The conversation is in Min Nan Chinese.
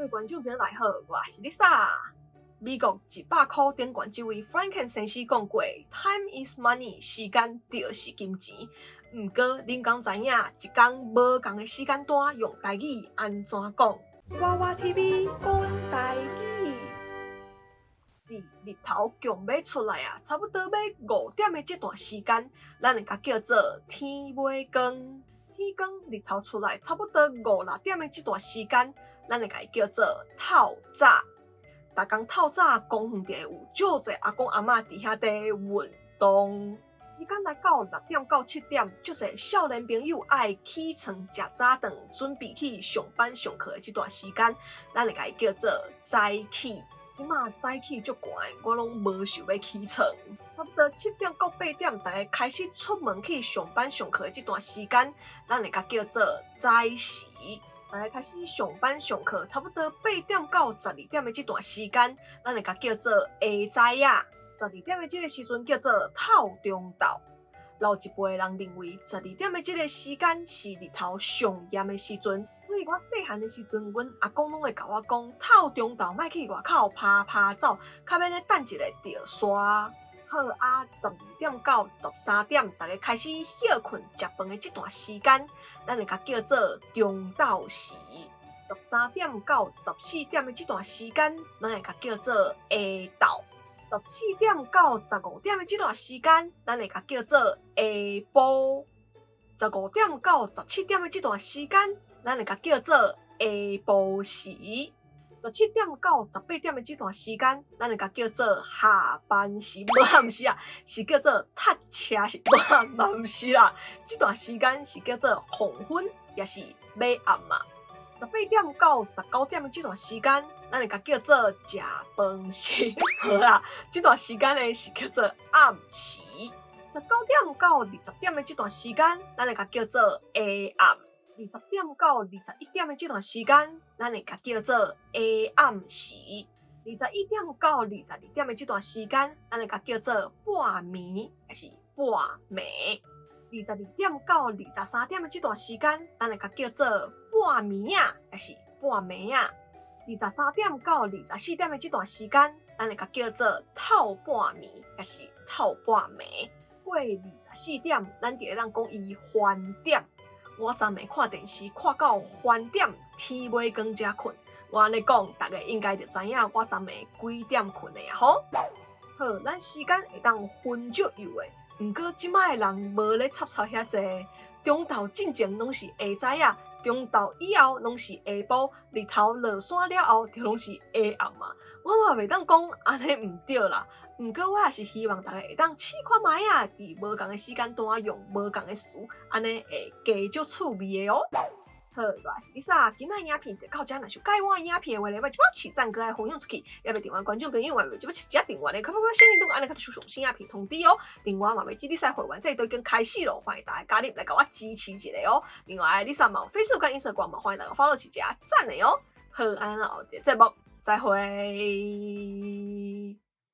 位觀眾朋友大家好，我是 Lisa。美國100箍頂懸這位 Franklin 先生講過：“Time is money，時間就是金錢。”毋過，恁敢知影一工無仝的時間段用台語按怎講？娃娃 TV 講台語。佇日頭強欲出來啊，差不多欲5點的這段時間，咱會共叫做天尾光。天光日頭出來，差不多五六點的這段時間，咱會共伊叫做透早。逐工透早公園就會有足濟阿公阿嬤佇遐佇運動。時間來到6點到7點，足濟少年朋友愛起床食早頓，準備去上班上課的這段時間，咱會共伊叫做早起。這馬早起足寒，我攏無想欲起床。差不多7點到8點，大家開始出門去上班上課的這段時間，咱會共叫做早時。大家開始上班上課，差不多8點到12點的這段時間，咱會共叫做下早仔。十二點的這個時陣叫做透中晝。老一輩的人認為，十二點的這個時間是日頭上炎的時陣，所以我細漢的時陣，阮阿公攏會共我講，透中晝莫去外口趴趴走，較免咧等一下著沙。好啊，12點到13點，大家開始歇睏食飯的這段時間，咱會共叫做中晝時。13點到14點的這段時間，咱會共叫做下晝。14點到15點的這段時間，咱會共叫做下晡。15點到17點的這段時間，咱會共叫做下晡時。17點到18點的這段時間，咱會共叫做下班時，無啊，毋是啊，是叫做塞車時，無啊，嘛毋是啦。這段時間是叫做黃昏，抑是尾暗嘛。18點到19點的這段時間，咱會共叫做食飯時，好啦，這段時間呢是叫做暗時。19點到20點的這段時間，咱會共叫做下暗。20點到21點的這段時間，咱會共叫做下暗時。21點到22點的這段時間，咱會共叫做半暝，抑是半暝。22點到23點的這段時間，咱會共叫做半暝仔，抑是半暝仔。23點到24點的這段時間，咱會共叫做透半暝，抑是透半暝。過24點，咱就會當講伊翻點。我昨暝看電視看到翻點，天尾光才睏。我按呢講，大家應該就知影我昨暝幾點睏的啊吼。好，咱時間會當分足幼的，毋過這擺的人無咧插插遐濟。中晝進前攏是下早仔，中晝以後攏是下晡，日頭落山了後就攏是下暗嘛。我嘛袂當講按呢毋對啦，毋過我也是希望大家會當試看覓仔，佇無仝的時間段用無仝的詞，按呢會加足趣味的哦。好，我是 Lisa，今仔影片就到這，若是佮意我影片的話咧，拜託起讚閣愛分享出去，也袂訂閱觀眾朋友，嘛袂記欲一下訂閱咧，快快快，先聯動按呢較就上新影片通知哦。另外嘛袂記得會員制度已經開始咯，歡迎大家加入來共我支持一下哦。另外，Lisa 嘛有 Facebook 佮 Instagram 嘛，歡迎大家 follow 一下讚的哦。好，按呢後一個節目再會。